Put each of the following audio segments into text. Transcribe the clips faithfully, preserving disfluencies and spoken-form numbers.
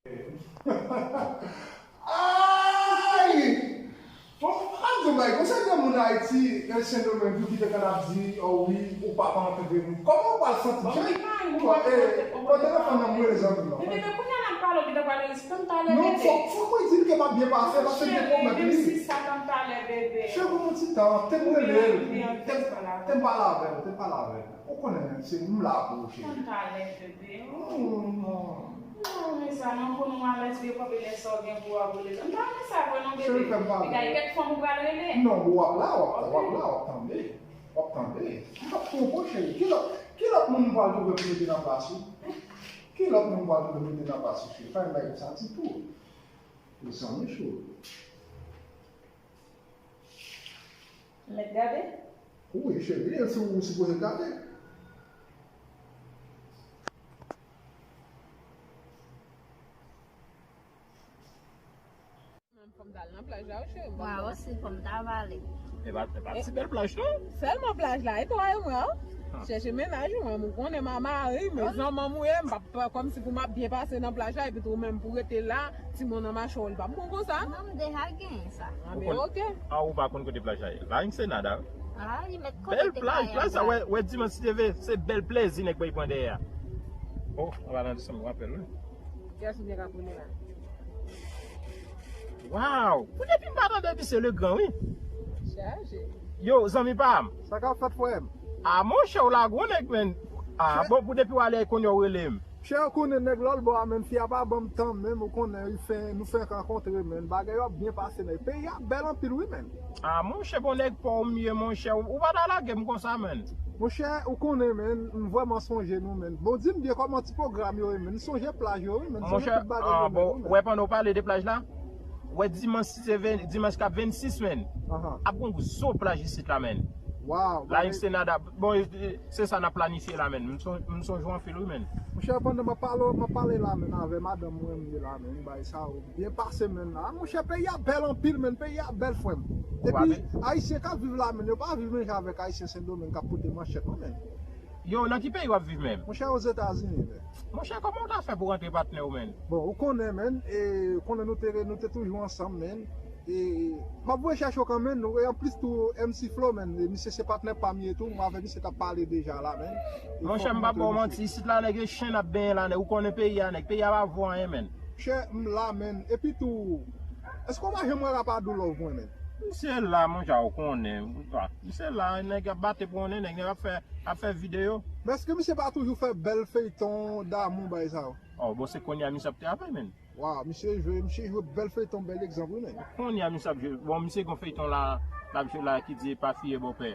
Ay! Bon, ap di w bagay, konsa gen moun Ayiti, e, Sendomeng tou ki te konn ap di, o wi, ou pa pa antre moun. Kòman w pral santi? Bon, men pa yon bon, e, bon, telefòn nan mwen, zanmi, non. Bebe, men kounye a n ap pale, ou gentan pral resi, tann talè, non, bebe. Fòk, fòk mwen di l ke m ap byen pase, paske m te pwomèt li. Menm si sa tann talè, bebe. Cheri, kòman ti tan, te m rele l, te m pale avè l, te m pale avè l. Ou konnen, se m la pou ou, cheri. Tann talè, bebe. Non, non. Non, men sa, non, pou nou alèz, bebe, konbyen lè sa w gen pou w ap rele. M pa renmen sa vre, non, bebe. Cheri, fè m pale. Piga, e kèk fanm ou pral rele. Non, w ap la, w ap, w ap la, w ap tande. W ap tande. M p ap twonpe w, cheri. Ki lòt, ki lòt moun m pral twouve pou mete nan plas ou? Ki lòt moun m pral twouve pou mete nan plas ou, cheri? Pa yon bagay konsa ditou. Mezanmi, cheri. Mèt gade? Wi, cheri, e si w sipoze gade. Menm fò m t al nan plaj la, wi, cheri. Mwen osi, fò m ta vale. E pa, e pa ti bèl plaj, non? Sèlman plaj la, e twa e mwen, wi. Chèche mennaj ou, mwen, ou konnen m a mari, men zanmanm ou ye, m p ap, kòmsi pou m ap byen pase nan plaj la, epi tou ou menm pou rete la, timoun nan mache w, li p ap bon konsa. Non, m deja genyen sa. Ah, men oke. Ah, ou pa konn kote plaj la ye? La Ensenada. Ah, li mèt konnen. Bèl plaj, plaj sa, wè, wè dimanch si Dye vle, se bèl plezi nèg bay pran dèyè a. Oh, anba nan disanm, m rapèl, wi. Kiyès ou gen k ap rele la? Waw! Pou depi m pa tande misye Legrand, wi. Chaje. Yo, zanmi pa m. Sa k ap fèt, frè m? Ah, monchè, w lage yon nèg, menn. Ah, bon, pou depi w ale, kounye a w rele m. Chè, ou konnen nèg lòt bò a, menn, fi a pa ban m tan, menn, ou konnen, li fè, nou fenk rankontre, menn. Bagay yo ap byen pase, nèg. Peyi a bèl anpil, wi, menn. Ah, monchè, bon nèg pa w m ye, monchè. Ou, ou pa ta lage m konsa, menn. Monchè, ou konnen, menn, m vrèman sonje nou, menn. Bon, di m byen kòman ti pwogram yo ye, menn. M sonje plaj yo, wi, menn. M sonje tout bagay yo, menn, wi, menn. Wè, pandan w pale de plaj la, wè, dimanch, si se ven, dimanch k ap vennsis, menn. Ap gon gwo plaj isit la, menn. Waw, la Ensenada, bon, e, e, se sa n ap planifye la, menn. M son-, m sonje w anpil, wi, menn. Monchè, pandan m ap pale, m ap pale la, menn, avè madanm mwen, m ye la, menn, m bay sa, byen pase, menn, la. Monchè, peyi a bèl anpil, menn. Peyi a bèl, frè m. Epi, Ayisyen k ap viv la, menn, yo pa viv menm jan avèk Ayisyen Sendomeng k ap pote manchèt, non, menn. Yo, nan ki peyi w ap viv menm? Monchè, Ozetazini, menn. Monchè, kòman w ta fè pou rantre patnè w, menn? Bon, ou konnen, menn, e, ou konnen nou te, nou te toujou ansanm, menn. E, m ap voye chèche w kanmenm, nou, e anplis tou, M C Flo, menn, e misye se patnè pa m ye tou, mwen avèk misye t ap pale deja la, menn. Monchè, m p ap ba w manti, isit la, nèg, e chen n ap benyen la, nèg, ou konnen peyi a, nèg, peyi a pa vo anyen, menn. Chè, m la, menn. Epi tou, èske w pa janm wè Rapadou Love mwen, menn? Misye la, monchè, ou konnen. Misye la, nèg ap bate pou konnen, nèg, nèg ap fè, ap fè videyo. Men èske misye pa toujou fè bèl feyton damou bay sa yo? Oh, bon, se kounye a misye ap travay, menn. Waw, misye jwe, misye jwe bèl feyton, bèl egzanp, wi, menn. Kounye a misye ap jwe. Bon, misye gon feyton la, l ap jwe la ki di pa fiye bòpè.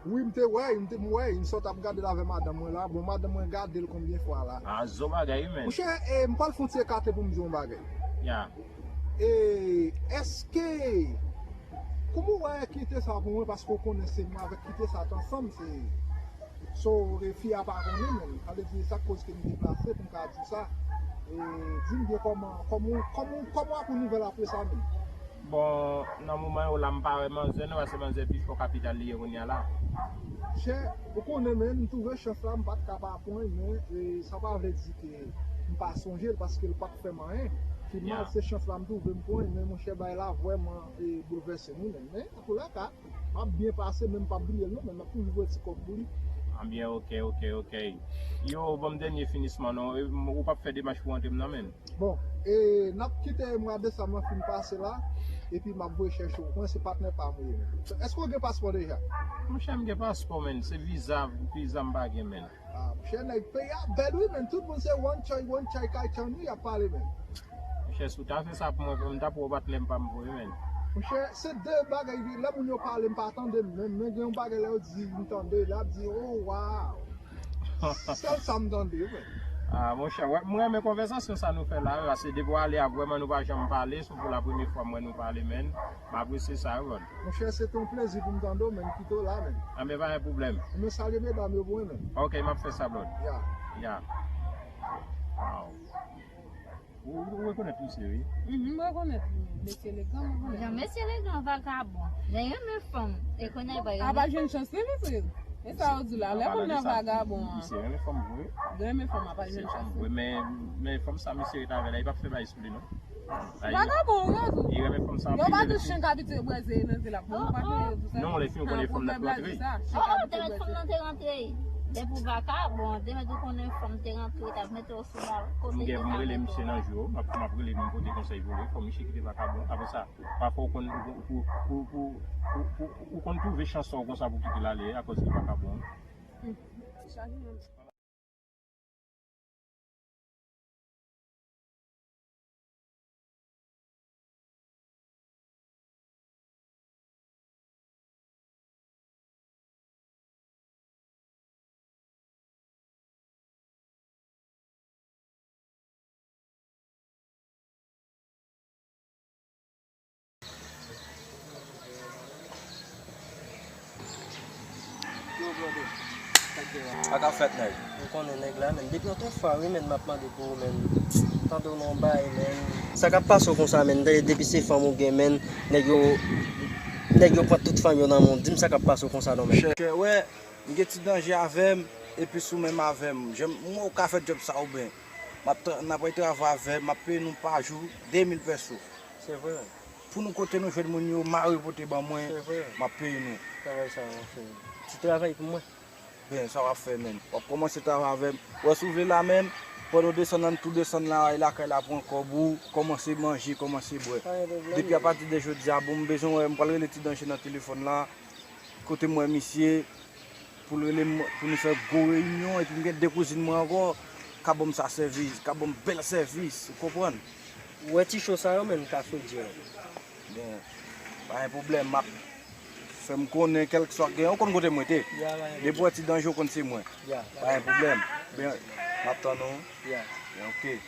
Wi, m te wè, m te, m wè, m sot ap gade l avè madanm mwen la. Bon, madanm mwen gade l konbyen fwa la. Ah, zo bagay, wi, menn. Monchè, e, m pral fè yon ti ekate pou m di yon bagay. Ya. E, èske, kòman w wè kite sa pou mwen, paske w konnen se mwen avèk kite sa t ansanm, se, so, e, fi a pa konnen, menn. Sa vle di, sa k koz ke m deplase pou m ka di sa. E, di m byen kòman, kòman, kòman, kòman w ap pran nouvèl apre sa, menn? Bon, nan moman yo la, m pa wè manzè non, paske manzè pi fò kapital li ye kounye a la. Chè, ou konnen, menn, m twouve chans la, m pa t ka pa pran l, men, e, sa pa vle di ke m pa sonje l, paske l pa t fè m anyen. Finalman, se chans la m twouve m pran l, men monchè, bagay la vrèman, e, boulvèse m, wi, menn. Men, antoulèka, m ap byen pase, men m p ap bliye l, non, men m ap toujou voye ti kòb pou li. Anbyen, oke, oke, oke. Yo, ban m dènye finisman, non. E, m, ou p ap fè demach pou antre m, non, menn. Bon, e, n ap kite mwa desanm nan fin pase la, epi m ap voye chèche w. Mwen se patnè pa m ou ye menm. Èske w gen paspò deja? Monchè, m gen paspò, menn. Se viza, viza m pa gen, menn. Ah, monchè, nèg peyi a bèl, wi, menn. Tout moun se one choy, one choy, kay chan, wi, y ap pale, menn. Monchè, si w ta fè sa pou mwen, m ta pran w patnè m pa m vre, menn. Monchè, se de bagay, lè moun yo pale, m pa tande, menn, men gen yon bagay lè yo di, m tande, lè y ap di, oh, wow. Sèl sa m tande, wi. Ah, monchè, wè, m renmen konvèsasyon sa nou fè la, wi, paske depi w ale a, vrèman nou pa janm pale, se pou la premye fwa m wè nou pale, menn. M apresye sa, wi, brother. Monchè, se te yon plezi pou m tande w, menn, kite w la, menn. Anben, pa gen pwoblèm. Mwen salye medam yo pou mwen, menn. Ok, m ap fè sa, brother. Ya. Ya. Wow. Ou, ou rekonèt misye, wi. Mhm, m rekonèt li. Mesye Legrand, m rekonèt li. Jan mesye Legrand vagabon. Jan renmen fanm. E konnen pa renmen fanm. A pa jwenn chans li, li frè. E sa yo di la, lè moun nan vagabon an. Misye renmen fanm vre. Li renmen fanm, a pa jwenn chans. Vre, men, men fanm sa misye ret avè la, li p ap fè bagay sou li non. Vagabon yo tou. Li renmen fanm sa anpil. Yo pa di chen k abitye breze nan zye la. Bon, nou pa konnen yo di sa. Non, lè fi yo konnen fanm nan k rantre. Oh, demen fanm nan te rantre. Depi w vagabon, demen ou konnen fanm te rantre, t ap mete w sou bal. Kote m gen pou m rele misye nan jou, m ap, m ap rele m pote konsèy pou li. Fò misye kite vagabon. Apre sa, pafwa ou konn, ou, ou konn twouve chans sa w konsa pou kite l ale akòz li vagabon. Sa k ap fèt, nèg? Ou konnen nèg la, menn. Depi yon fwa, wi, menn, m ap mande pou ou, menn. Tande w nan yon bagay, menn. Sa k ap pase w konsa, menn? Depi se fanm ou gen, menn, nèg yo, nèg yo pran tout fanm yo nan men w. Di m sa k ap pase w konsa, non, menn. Chè, wè, m gen ti danje avè m, epi si w menm avè m. Jan m wè w ka fè djòb sa ou byen. M ap tra-, n ap travay avè m, m ap peye nou pa jou de mil pèso. Se vre. Pou nou kote nou jwenn moun yo, mare pote ban mwen, m ap peye nou. Travay sa, monchè. Ti travay pou mwen. Ben, sa w ap fè, menn. W ap kòmanse travay avè m. Wè, si w vle la menm, pandan w desann, ann tou desann la, e lakay la, pran kòb ou, kòmanse manje, kòmanse bwè. Depi apati de jodi a, bon, m bezwen wè, m pral rele ti danje nan telefòn la. Kote m wè misye, pou l rele m, pou nou fè gwo reyinyon, epi m gen de kouzin mwen ankò, ka ban m sa sèvis, ka ban m bèl sèvis, ou konprann? Ou wè ti cho sa yo, menn, ka fè djè. Ben, pa gen pwoblèm, m ap fè m konnen kèlkeswa k gen, ou konn kote mwen te. Depi w wè ti danje, ou konn se mwen. Pa gen pwoblèm. Ben, m ap tann ou. Ben, oke.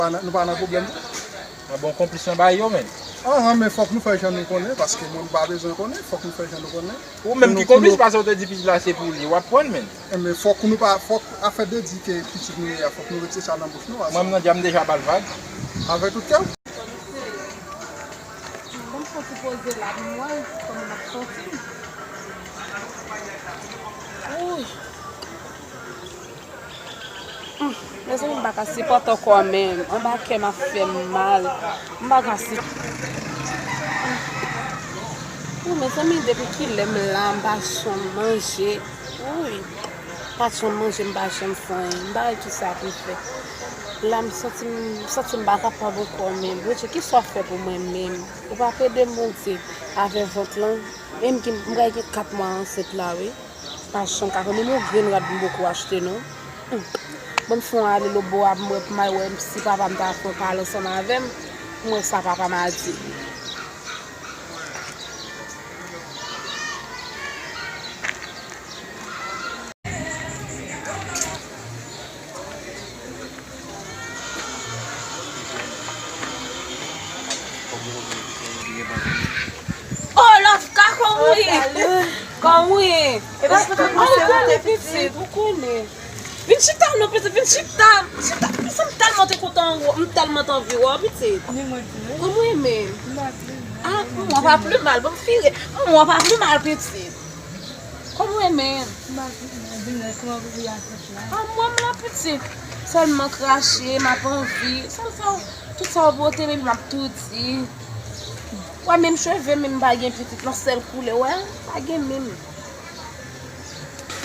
Pa nan, nou pa nan pwoblèm tou. Mwen bon konplis nan bagay yo, menn. Ahan, men fòk nou fè jan nou konnen, paske moun pa bezwen konnen, fòk nou fè jan nou konnen. Ou menm ki konplis, paske ou te di pitit la se pou li, w ap pran l, menn. Enben, fòk nou pa, fòk afè de di ke pitit nou ye a, fòk nou retire sa nan bouch nou. Mwen, m nan djam deja ba l vag. Avèk tout kè w. Bon, m soti poze la, m wè kòman m ap santi m. Wouy. Hum, mezanmi, m pa ka sipòte ankò menm. Anba kè m ap fè m mal. M pa ka sipòte. Wouy, mezanmi, depi kilè m la, m pa janm manje. Wouy. Pa janm manje, m pa janm fè anyen. M pa wè kisa pou m fè. La, m santi m, m santi m pa kapab ankò menm. Bondye, kisa w ap fè pou mwen menm? Ou pa pede m, Bondye, avè vant lan? E m gen, m pral gen kat mwa ansent la, wi. Pa janm ka fè. Menm yon grenn rad m poko achte, non. Hum. Bon, m fè yon ale lòtbò a, m wè, pou m al wè si papa m ta fè yon pale ansanm avè m, pou m wè sa papa m a di. Oh, Lafka, kòman w ye? Kòman w ye? Ou konnen, pitit, ou konnen. Vin chita non, pitit, vin chita. Chita, pitit, m tèlman te kontan wè w, m tèlman t anvi wè w, pitit. Kòman w ye menm? Ah, mwen pa pli mal, bon, m vire. Mwen pa pli mal, pitit. Kòman w ye menm? Ah, mwen m la, pitit. Sèlman krache, m ap anvi. Sèl sa, tout sa w pote, men m ap tou di. Wè, menm cheve, menm m pa gen, pitit, yon sèl koulè, wè, pa gen menm.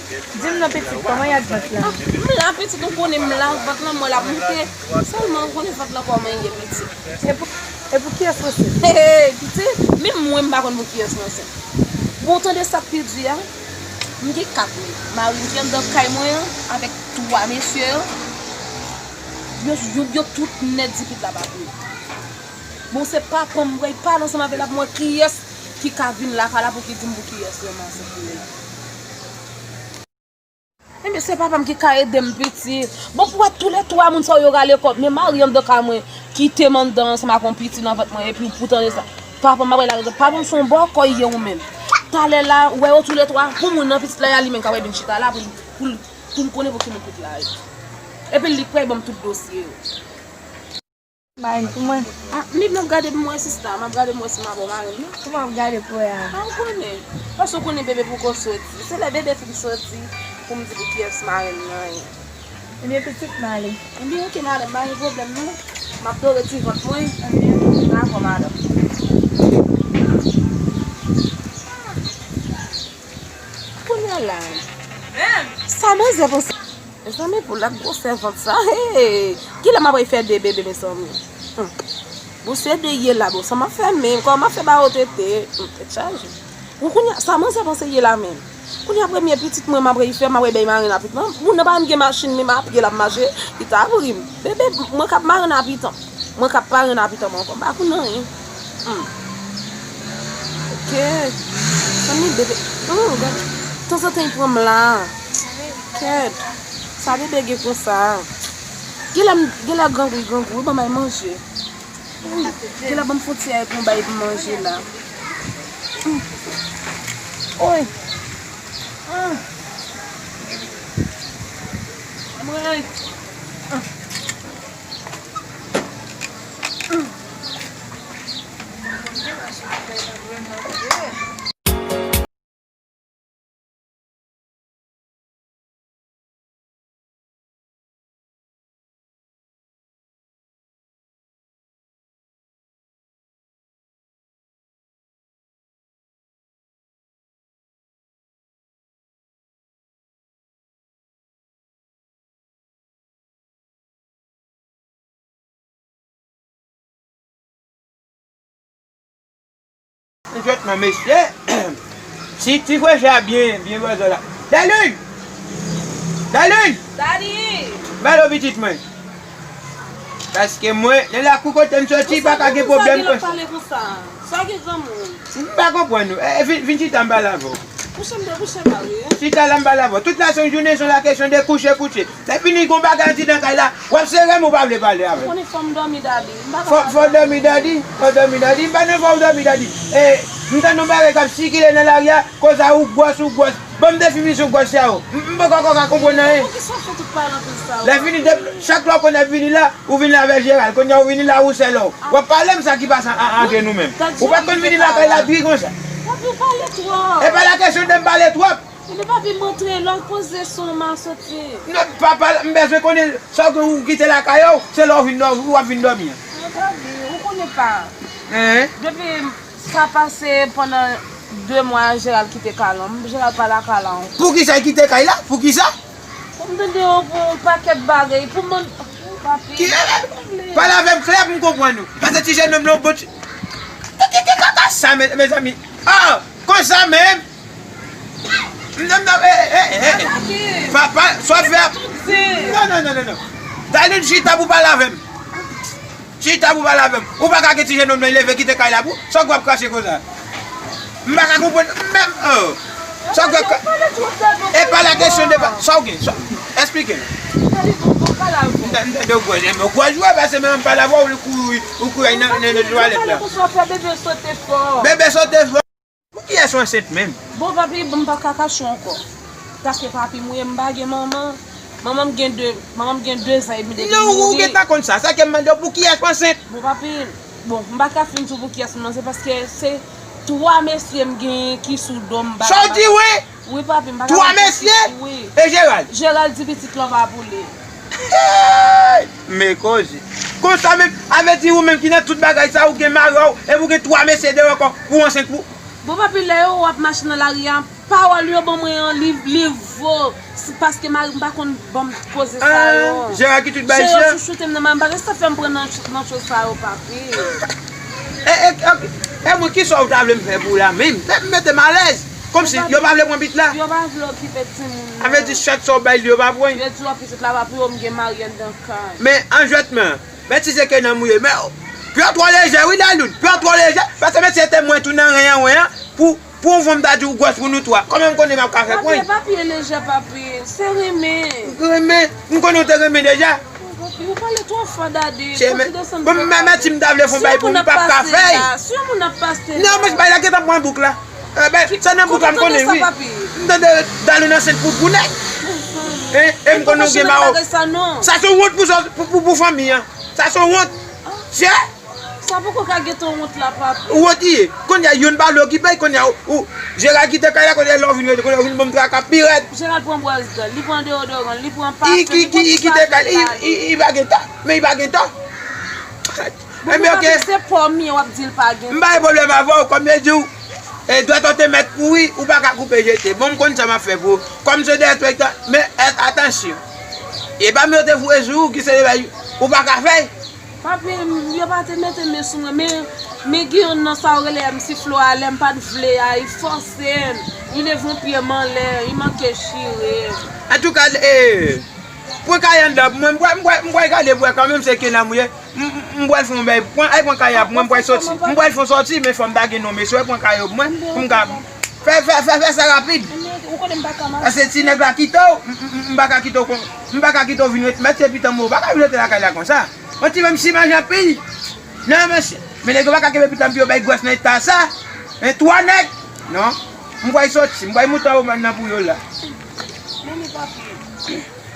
Di m non, pitit, kòman y ap vant la? Ah, m la, pitit, ou konnen m la, vant lan mwen l ap moute. Sèlman, ou konnen vant lan kòman l ye, pitit. E pou, e pou kiyès w ansent? Hey, hey, pitit, menm mwen m pa konn pou kiyès m ansent. Bon, w tande sa k pi di a? M gen kat nèg. Mari m ki anndan kay mwen an avèk twa mesye yo. Yo, yo, yo tout nèt di pit la pa pou yo. Bon, se papa m, mwen pale ansanm avè l, l ap mwen kiyès ki ka vin lakay la pou ki di m pou kiyès ranmase pou li. Ebyen, se papa m ki ka ede m pitit. Bon, pou wè toulètwa moun sa yo rale kò, men mari anndan kay mwen, kite m anndan ansanm ak yon pitit nan vant mwen, epi poutan de sa, papa m ap rele la, papa m se yon bòkò ye ou menm. Talè la, wè yo toulètwa, pou moun nan pitit la, y a li menm k ap vin chita la, pou, pou, pou m konnen pou ki moun pitit la ye. Epi li prè ban m tout dosye yo. Mari pou mwen. Ah, li m ap gade pou mwen, sista, m ap gade pou mwen si m a bon mari m, non. Kouman w ap gade pou wè a? Ah, ou konnen. Paske ou konnen bebe poko soti. Se lè bebe fin soti pou m di pou kiyès mari m nan ye. Ebyen, pitit m ale. Ebyen, oke, madanm, pa gen pwoblèm, non. M ap dore ti vant mwen. Ebyen. Dakò, madanm. Kounye a la. Sa manzè panse. Mezanmi, pou lòt gwosè vant sa, hey! Kilè m ap fè de bebe, mezanmi? Hmm. Bon, se de ye la, bon, sa m ap fè menm? Kòman m ap fè ba yo tete? Hmm, tèt chaje. Bon, kounye a, sa manzè panse ye la menm? Kounye a, premye pitit mwen, m ap fè, m ap bay marenn a pitit mwen. Moun nan pa menm gen machin, li m a pye l ap mache, li ta ap ri m. Bebe, mwen k ap marenn a pitit. Mwen k ap parenn a pitit mwen ankò. M pa konn anyen. Hmm. Ok. Fanmi bebe. Oh, gad. Tanzantan, li pran m la. Kèt. Sa bebe gen konsa. Genlè m, genlè grangou, grangou, wi, ban m bay manje. Wi. Genlè ban m fon ti ay pou m bay pou manje la. Hmm. Oy. Hmm. Mwen. Hmm. M jwenn nan mesye. Si ti frè sa byen, byen bòzò la. Dalin! Dalin! Daddy! Ba l pitit mwen. Paske mwen, nan lakou kote m soti, pa ka gen pwoblèm konsa. Pale konsa. Sa gen granmoun. M pa konprann ou. Eh, vin, vin chita m pale avè w. Kouche m te kouche pa wi. Chita la m pale avè w. Tout la se yon jounen, se la kesyon de kouche, kouche. Lè fini gon bagay andidan kay la, w ap sere m ou pa vle pale avè m. Konnen fò m dòmi dadi. M pa ka. Fò, fò w dòmi dadi, fò w dòmi dadi. M pa nan fò w dòmi dadi. E, m tande yon bagay k ap sikile nan lari a, koz a ou gwòs, ou gwòs. Ban m definisyon gwòs sa yo. M, m poko ka konprann anyen. Poukisa w fè tout pale anpil sa yo? Lè fini, de, chak lè w konn ap vini la, ou vin la avè Jeral. Kounye a ou vini la, ou sèl ou. W ap pale m sa ki pase a, a, ant nou menm. Ou pa t konn vini lakay la dri konsa. Papi, ou pale twòp. E pa la kesyon de m pale twòp. Ebyen, papi, m antre la, poze son m a soti. Non, papa, m bezwen konnen sa w gen ou kite lakay ou, se lè w vin dò-, ou ap vin dòmi an. Non, papi, ou konnen pa. Hein? Depi sa pase pandan de mwa, Jeral kite kay lan. Jeral pa lakay lan. Poukisa l kite kay la? Poukisa? Pou m tande yo pou yon pakèt bagay, pou m, papi. Ki, pale avè m klè pou m konprann ou. Paske ti jennonm nan yon bon ti, ki, ki, ki kaka sa, me, mezanmi? Ah, konsa menm? Non, non, eh, eh, eh, eh. Papa, sa w ap fè? Non, non, non, non, non. Dalin, chita pou pale avè m. Chita pou pale avè m. Ou pa ka gen ti jennonm nan, li leve kite kay la pou sa w ap krache konsa. M pa ka konprann menm, oh. Sa w ap, e pa la kesyon de pa, sa w gen, sa, eksplike m. M tande w gwòj, men w gwòj, wi, paske menm pale avè w, ou kouri, ou kouri nan, nan, nan twalèt la. Bebe sote fò. Pou kiyès ou ansent menm? Bon, papi, m pa ka kache w ankò. Paske papi m, wi, m pa gen manman. Manman m gen de, manman m gen de zan edmi depi li mouri. Non, ou gentan konn sa. Sa ke m mande w, pou kiyès ou ansent? Bon, papi, bon, m pa ka fin di w pou kiyès m nan, se paske se twa mesye m genyen ki sou do m. Sa w di, wi? Wi, papi, m pa ka fin di w. Twa mesye? Wi. E Jeral? Jeral di pitit lan pa pou li. Hey! Men koze. Konsa menm, avè di ou menm ki nan tout bagay sa, ou gen mari w, epi ou gen twa mesye deyò ankò, pou w ansent pou. Bon, papi, lè yo wè w ap mache nan lari a, pawòl yo ban mwen an, li, li vo. Se paske mari m pa konn ban m koze sa yo. Ah, Jeral ki tout bay se yo. Chouchoute m nan, m pa gen sa fè m pran nan, nan choz sa yo, papi. E, e, e, e mwen, kisa w ta vle m fè pou ou la menm? Fè m mete m alèz. Kòmsi yo pa vle pran pitit la. Yo pa vle okipe timoun nan. Sa vle di chak sa w bay li, yo pa pran. Yo di w pitit la pa pou yo, m gen mari anndan kay. Men an jwèt men, men si se ke nan mouye, men pye w twò lejè wi Daloun, pye w twò lejè. Paske mesye te mwen tou nan ren an, ren an, pou, pou yon fanm ta di w gwòs pou nou twa. Kòman m konnen m ap ka fè pwen? Papi, papi e lejè, papi. Se renmen. Renmen? M konnen w te renmen deja. Ou pale twò fò, Dadi. Fò ti desann. Bon, men, men si m ta vle fè yon bagay pou ou, m p ap ka fè l. Si yon moun ap pase la. Non, men bay la gentan pran bouk la. Eh ben, sa nan bouk la, m konnen wi. M tande Daloun ansent pou, pou nèg. E m konnen w gen mawon. Sa se wont pou, pou, pou, pou fanmi an. Sa se wont. Sè. Sa poko ka gentan wont la, papi. Ou wont li ye. Kounye a, youn pa vle okipe, kounye a, ou, Jera kite kay la, kounye a, lè w vin rete, kounye a, ou vin ban m traka pi rèd. Jera pran bròs dan, li pran deodoran, li pran pafen, li pran tout sa. I kite kay la, i, i, i pa gen tan, men i pa gen tan. Bon, men oke. Se pòm ye, w ap di l pa gen tan. M pa gen pwoblèm avè w, kòm yo di w, e, dwèt ou te mèt kouri, ou pa ka koupe jete. Bon, m konn sa m ap fè pou ou. Kòm se de respektan, men, e, atansyon. E pa m yo te foure sou ou ki se de bagay ou pa ka fè. Papi, yo pa te mete men sou mwen, men, men Giyonn nan sa yo rele M C Flo a, lè m pa t vle a, li fòse m, li leve yon pye m anlè, li manke chire m. Antouka, e, pran kay anndan pou mwen, m pral, m pral, m pral gade pou wè kanmenm se ki nan mwen ye. M, m, m pral fè yon bèy, pran, ay pran kay la pou mwen, m pral soti. M pral fè yon sòti, men fò m ta gen non mesye, pran kay yo pou mwen, pou m ka fè, fè, fè, fè sa rapid. Paske ti nèg la kite w, m, m, m, m pa ka kite w kon, m pa ka kite w vin ret, mèt se pitan mwen, ou pa ka vin rete lakay la konsa. Yon ti menm si manje anpil. Non, mesye. Men nèg yo pa ka kenbe pitan pou yo bay gwòs nan eta sa. Men twa nèg. Non. M pral soti. M pral moute anwo nan pou yo la. Men li papi.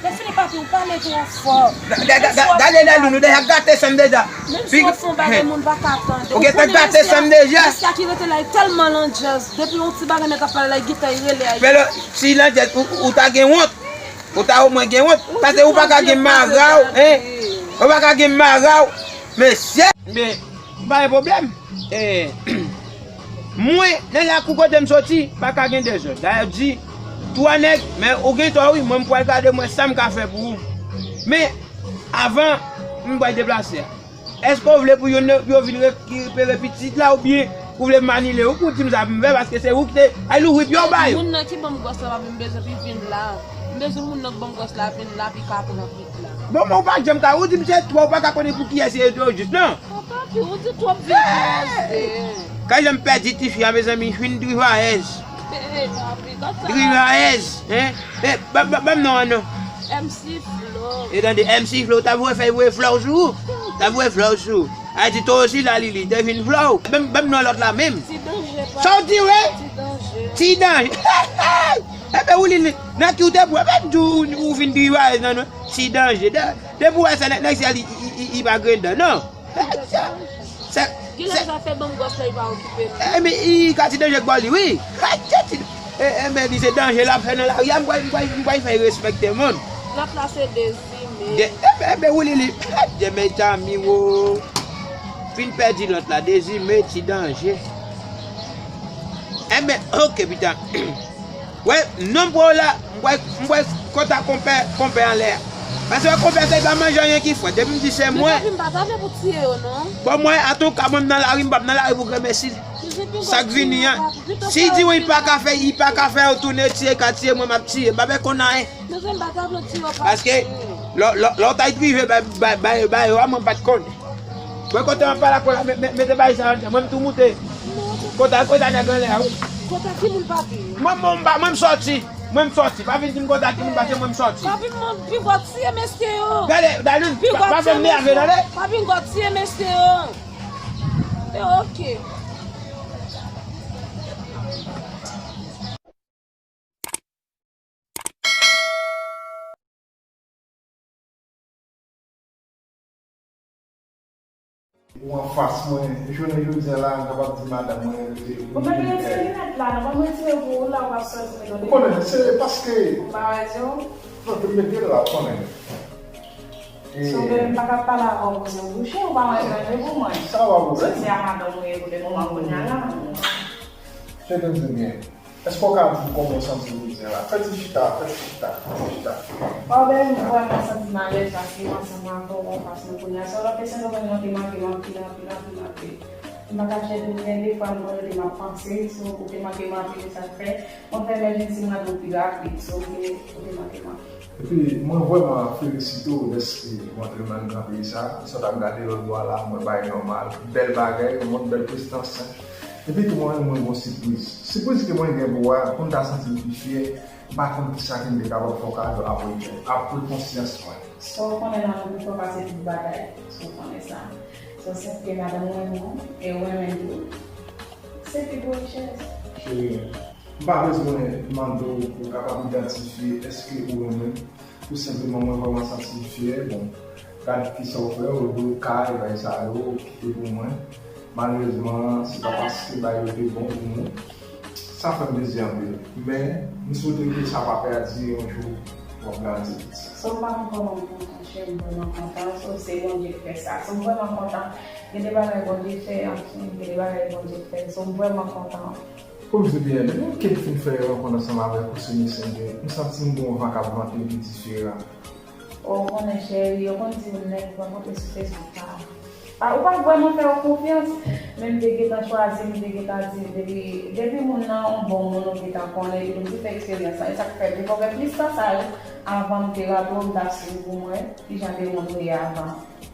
Men fini papi, ou pale twò fò. Gade la, nou deja gate san m deja. Menm si w ap fè yon bagay, moun pa ka tande. Ou gentan gate san m deja. Mesye a ki rete la, li tèlman landjèz. Depi yon ti bagay nèg ap pale la, li gentan rele a. Fè lò, si landjèz, ou, ou ta gen wont. Ou ta omwen gen wont, paske ou pa ka gen mara w, hein? Ou pa ka gen mara w, mesye. Men, pa gen pwoblèm. Eh, mwen, nan lakou kote m soti, pa ka gen dezòd. Dayè, di, twa nèg, men ou gen tò wi, mwen m pral gade mwen sa m ka fè pou ou. Men, avan, m pral deplase a. Èske w vle pou youn nan yo vin rekipere pitit la oubyen ou vle m anile ou pou w di m sa pou m fè paske se ou ki te al louvri pye w ba yo? Moun nan ki ban m gwòs la, papi, m bezwen pou l vin la. M bezwen moun nan k ban m gwòs la vin la pou l ka pran pitit la. Bon, men ou pa janm ka, ou di m se twa, ou pa ka konnen pou kiyès yo jis non. An, papi, ou di twòp vye koze. Ka jan m pèdi tifi a, mezanmi, fin trivayèz. Trivayèz, hein? Eh, ban, ban, ban m non an non. M C Flo. E tande, M C Flo, ta voye fèy voye flò sou ou. Ta voye flò sou ou. A di to osi la, Lili, te vin flò. Ban m, ban m non lòt la menm. Ti danje, pa. Sa w di, wi? Ti danje. Ti danje. Enben, ou Lili, nan ki ou te pran, menm di ou, ou vin trivayèz nan non. Ti danje. De, depi w wè sa, nèg, nèg sa li, li, li, li pa grenn dan, non. Sa, sa, kilè sa fè ban m gwòs la, li pa okipe m? E, men, li ka ti danje k bò li, wi. E, e, men, li se danje l ap fè nan lari a, m kwè, m kwè, m kwè l fè respekte moun. Lòt la se Dezime. De, e, e, men, wi, li, li, de, men, tanmi, wo. Fin pèdi lòt la, Dezime, ti danje. E, men, oke, pita. Wè, non m pran w la, m kwè, m kwè kontak konpè, konpè anlè a. Paske wè konpè sa, li pa manje anyen ki frèt. Depi m di se mwen. Men papi, m pa ta vle pou tiye yo, non. Bon, mwen, antouka, mwen, m nan lari, m p ap nan lari pou granmèsi. Sa k vini an. Si di w li pa ka fè, li pa ka fè yo tounen tiye, ka tiye, mwen, m ap tiye. M pa bezwen konn anyen. Men m pa ta vle tiye yo, papi. Paske, lò, lò, lò w ta rive, bay, bay, bay, bay yo a, mwen, m pa t konnen. Mwen kontan anpil ak ou la, men, men, men te bay sa anndan. Mwen m tou moute. Kontan, kontan nèg anlè a, wi. Kontan ki moun, papi? Mwen, mwen, mwen, mwen m sòti. Mwen m sòti. Pa vin di m kontan ki moun, paske mwen m sòti. Papi, mwen, pi gwo tiye mesye yo. Gade, Daloun, pa, pa fè m nève, tande? Papi, gwo tiye mesye yo. E oke. Ou anfas mwen, jounen jodi a la, m kapab di madanm mwen, e, ou. Bon, men retire linèt la, non, ban m retire pou ou la, ou ap sòti, men ou konnen, se paske. Ou pa wè zye w? Non, te mete l la, ou konnen. E, si w vle m pa ka pale avè w, koze w bouche, ou pa wè danje pou mwen. Sa pa pwoblèm. Se a madanm ou ye pou le moman kounye a la. Tande m byen. Èske w ka di m kòman w santi w jodi a la? Fè ti chita, fè ti chita, fè ti chita. Pwoblèm, vrèman santi m alèz paske m ansanm avè w, paske kounye a, se yon lòt kesyon ke mwen te manke w anpil, anpil, anpil, anpil. M pa kache di w, gen de fwa m konn rete m ap panse sou ou te manke m anpil, e sa k fè mwen fè emergency m rele w pi rapid, so ou te, ou te manke m anpil. Epi mwen vrèman felisite w dèske w antre nan gran peyi sa. Sa w t ap gade lòt bò a la, mwen bay nòmal. Bèl bagay, yon moun bèl prestans. Epi tou mwen renmen yon sipriz. Sipriz ke mwen gen pou w a, pou m ta santi m pi fyè, m pa konn kisa ke m te kapab fè w kado apre, apre konsyans mwen. Sa w konnen lanmou pi fò pase tout bagay, sa w konnen sa. Sa w sèt ke madanm ou renmen w, e ou renmen l tou. Se pi gwo richès. Cheri, m pa bezwen mande w pou w kapab idantifye èske ou renmen m. Tou senpleman, mwen vrèman santi m fyè. Bon, gad kisa w fè, w lwe kay, bay sa yo, kite pou mwen. Malerezman, se pa paske bay yo te bon pou mwen. Sa fè m plezi anpil. Men, m swete ke sa pa pèdi yon jou w ap grandi. So, m pa konn kòman m kontan, cheri, m vrèman kontan. So, se Bondye k fè sa. So, m vrèman kontan. Gen de bagay Bondye fè, anfen, gen de bagay Bondye k fè. So, m vrèman kontan. Pou m di w byen, depi ke m fin fè rankont ansanm avèk ou sou Messenger, m santi m gen yon van k ap vante m ki diferan. O, ou konnen, cheri, yo konn di moun nèg rankontre sou Facebook pa, pa, ou pa vrèman fè yo konfyans. Men m te gentan chwazi, m te gentan di, depi, depi moun nan yon bon moun ou gentan konnen, epi m te fè eksperyans lan, e sa k fè m te fè plis tan sa yo, avan m te raple w, m t ap swiv ou, m wè kijan de moun ou ye avan.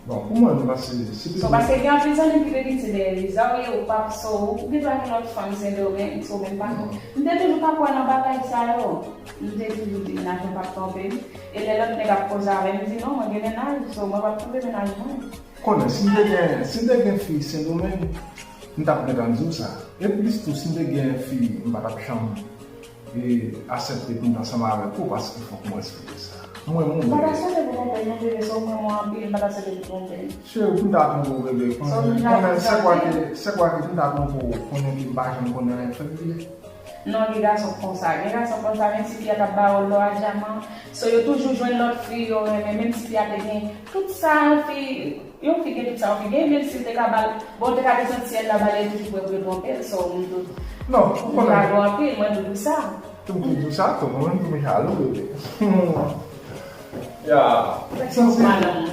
Bon, pou mwen, m panse, se So, paske gen anpil zanmi ki te kite dèyè viza w, ye ou p ap so, ou gen dwa gen lòt fanm Sendomeng, so, menm pa. M te toujou pa kwè nan bagay sa yo. M te toujou di mennaj mwen p ap twonpe m. E lè lòt nèg ap koze avè m, m di non, mwen gen mennaj, so, mwen p ap twonpe mennaj mwen. Konnen, si m te gen, si m te gen fi Sendomeng, m t ap gentan di w sa. E plis tou, si m te gen fi, m pa t ap janm e aksepte pou m t ansanm avèk ou paske fòk m respekte sa. Mwen, mwen, M pa ta swete pou twonpe non, bebe, so mwen mwen anpil, m pa ta swete pou twonpe. Cheri, pou m ta twonpe w, bebe, konnen, konnen, se kwa ke, se kwa ke pou m ta twonpe w, konnen ke m pa janm konnen anyen k fèt vre. Non, gen gason k konsa, gen gason k konsa, menm si fi a t ap ba yo lò a dyaman, so yo toujou jwenn lòt fi yo renmen, menm si fi a te gen tout sa yon fi Yon fi gen tout sa yon fi gen, menm si l te ka ba l, bon, l te ka desann syèl la ba l, li toujou prè pou yo twonpe l, so, m tou. Non, ou konnen. Li lage w anpil, mwen tou di sa. Tou m tou di sa, tou mwen menm tou m jalou, bebe. Ya. Madanm,